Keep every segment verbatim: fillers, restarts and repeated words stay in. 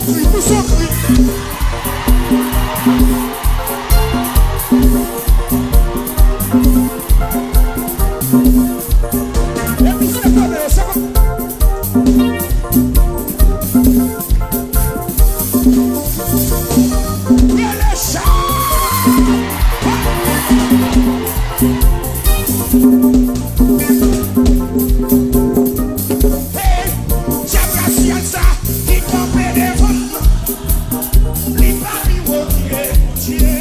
Kri pou son kri. Epi se fèmen yo, se pa. Rele chan! Hey, djab rasyal sa ki kanpe devan m nan, li pa pi wo ki Bondye.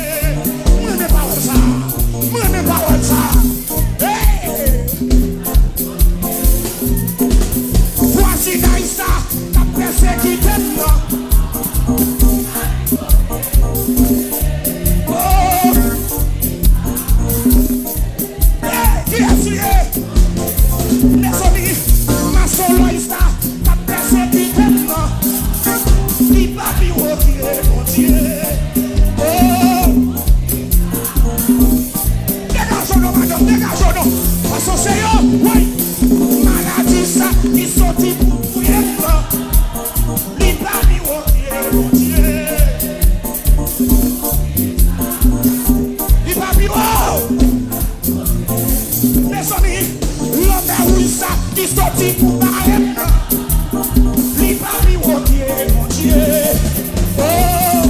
M renmen pawòl sa. M renmen pawòl sa. Hey! Vwazinay sa k ap pèsekite m nan. Oh! Hey, kiyès li ye? Mezanmi, mason Lois la k ap pèsekite m nan, li pa pi wo ki Bondye. Oh! Degaje w non, madanm, degaje w non. Paske se yo, wi. Maladi sa ki soti pou touye m nan, li pa pi wo ki Bondye. Li pa pi wo. Mezanmi, lanmè wouj sa ki soti pou bare m nan, li pa pi wo ki Bondye. Oh!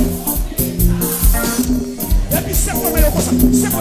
Epi se kòman yo konsa, se